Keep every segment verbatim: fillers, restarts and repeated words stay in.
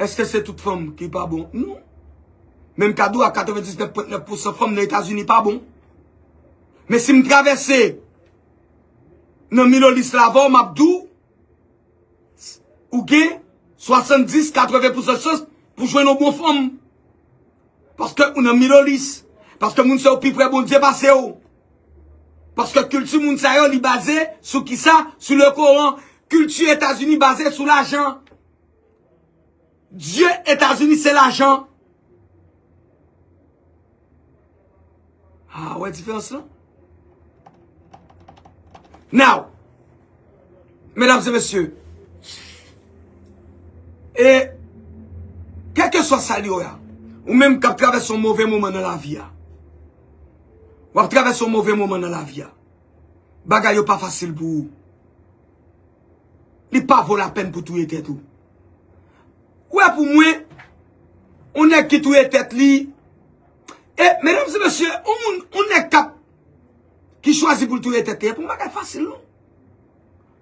Èske se tout fanm ki pa bon? Non. Men m ka di w a katrevendiznèf pwen nèf pousan fanm nan Etazini pa bon. Men si m travèse nan Middle East la avè w, m ap di w, ou gen swasanndis, katreven pousan chans pou jwenn yon bon fanm. Paske ou nan Middle East. Paske moun sa yo pi pre Bondye pase w. Paske kilti moun sa yo, li baze sou kisa? Sou le Koran. Kilti Etazini baze sou lajan. Dye Etazini se lajan. Ah, wè diferans lan? Now, medam e mesye, e kèlkeswa sa li ye a, ou menm k ap travèse yon move moman nan lavi a, w ap travèse yon move moman nan lavi a, bagay yo pa fasil pou ou. Li pa vo lapèn pou touye tèt ou. Ou wè, pou mwen, yon nèg ki touye tèt li, e, medam e mesye, yon moun, yon nèg k ap, ki chwazi pou l touye tèt li, e pa yon bagay fasil, non.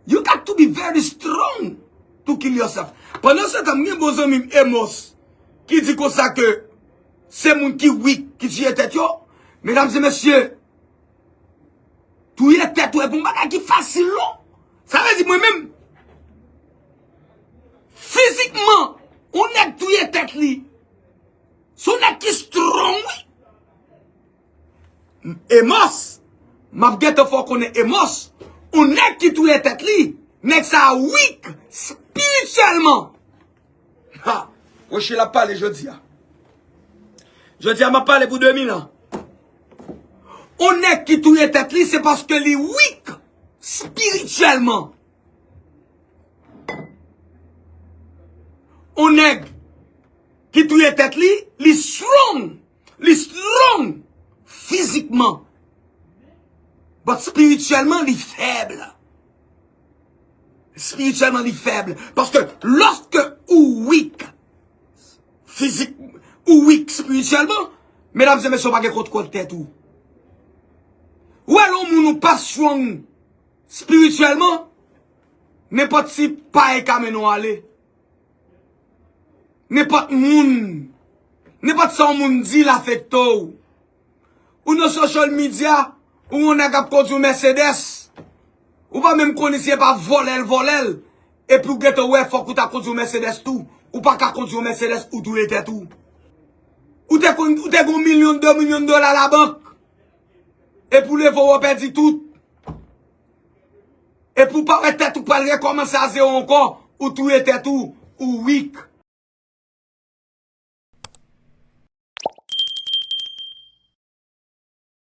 You got to be very strong to kill yourself. Pandan se tan, m gen bon zanmi m, Emos, ki di konsa ke se moun ki weak ki touye tèt yo. Medam e mesye, touye tèt ou e pa yon bagay ki fasil, non. Sa vle di mwen menm, fizikman, yon nèg touye tèt li, se yon nèg ki strong, wi. Emos, m ap gentan fè w konnen Emos, yon nèg ki touye tèt li, nèg sa a weak espirityèlman. Ha! Rocher l ap pale jodi a. Jodi a, m ap pale pou de mil an. Yon nèg ki touye tèt li, se paske li weak espirityèlman. Yon nèg ki touye tèt li, li strong. Li strong fizikman. But espirityèlman, li fèb. Espirityèlman, li fèb. Paske lòske ou weak fizik, ou weak espirityèlman, medam e mesye, ou pa gen kontwòl tèt ou. Ou wè, lè yon moun ou pa strong espirityèlman, nenpòt ti pa e ka mennen w ale. Nenpòt moun, nenpòt sa yon moun di, l afekte w. Ou nan social media, ou yon nèg ap kondui yon Mercedes. Ou pa menm konnen si e pa vòlè l vòlè l. Epi ou gentan wè fòk ou ta kondui yon Mercedes tou. Ou pa ka kondui yon Mercedes, ou touye tèt ou. Ou te konn, ou te gen yon milyon, de milyon dola labank. Epi ou leve w, ou pèdi tout. Epi ou pa wè tèt ou pral rekòmanse a zewo ankò, ou touye tèt ou, ou weak.